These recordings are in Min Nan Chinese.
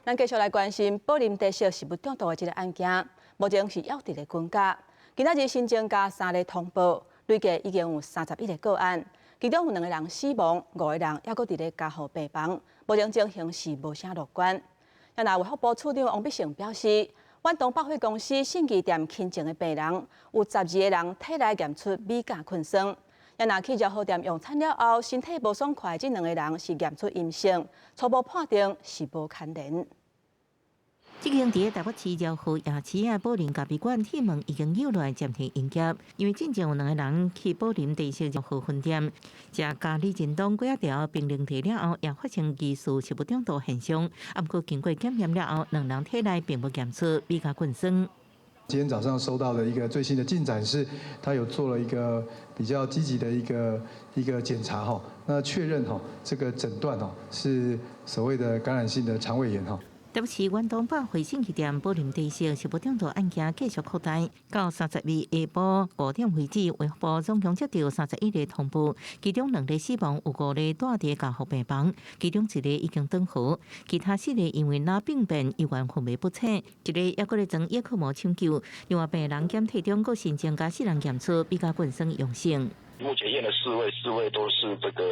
咱繼續來關心寶林茶色食物中毒的這个案件，目前是猶佇咧增加。今仔日新增加三例通報，累計已經有31個個案，其中有兩個人死亡，五個人猶閣佇咧加護病房，目前情形是無啥樂觀。若衛福部次長王必勝表示，遠東百貨公司信義店勤政的病人有12個人體內驗出米甲菌酸。若去饒河店用餐了後，身體無爽快，這兩個人是驗出陰性，初步判定是無牽連。這間佇台北市饒河夜市的寶林咖啡館，鐵門已經扭落來暫停營業，因為進前有兩個人去寶林茶色饒河分店食咖哩仁東粿仔條冰涼茶了後，也發生疑似食物中毒現象。毋過經過檢驗了後，兩人體內並無驗出米甲菌酸。今天早上收到的一個最新的進展是，他有做了一個比較積極的一個檢查哈，那確認哈這個診斷哈是所謂的感染性的腸胃炎哈。台北市遠東百貨信義店寶林茶色食物中毒案件繼續擴大，到30日下晡5點為止，衛福部總共接到31例通報，其中兩例死亡，有五個蹛佇加護病房，其中一個已經轉好，其他四個因為腦病變猶原昏迷不醒，一個猶閣咧裝葉克膜搶救。另外病人檢體中閣新增加四人驗出米甲菌酸陽性。目前驗了四位，四位都是這個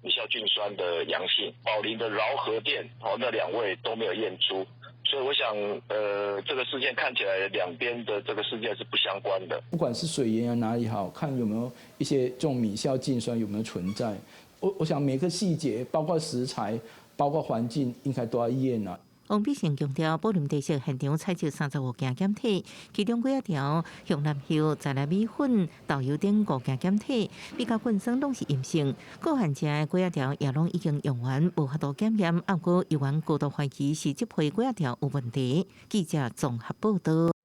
米酵菌酸的陽性。寶林的饒河店，哦，那兩位都沒有驗出，所以我想，這個事件看起來兩邊的這個事件是不相關的。不管是水鹽啊哪裡好看有沒有一些這種米酵菌酸有沒有存在，我想每個細節，包括食材，包括環境，應該都要驗啊。王必勝強調，寶林茶色現場採集35件檢體，其中粿仔條、香蘭葉、在來米粉、豆油等五件檢體，米甲菌酸攏是陰性。閣患者的粿仔條也攏已經用完，無法度檢驗，毋過猶原高度懷疑是這批粿仔條有問題。記者綜合報道。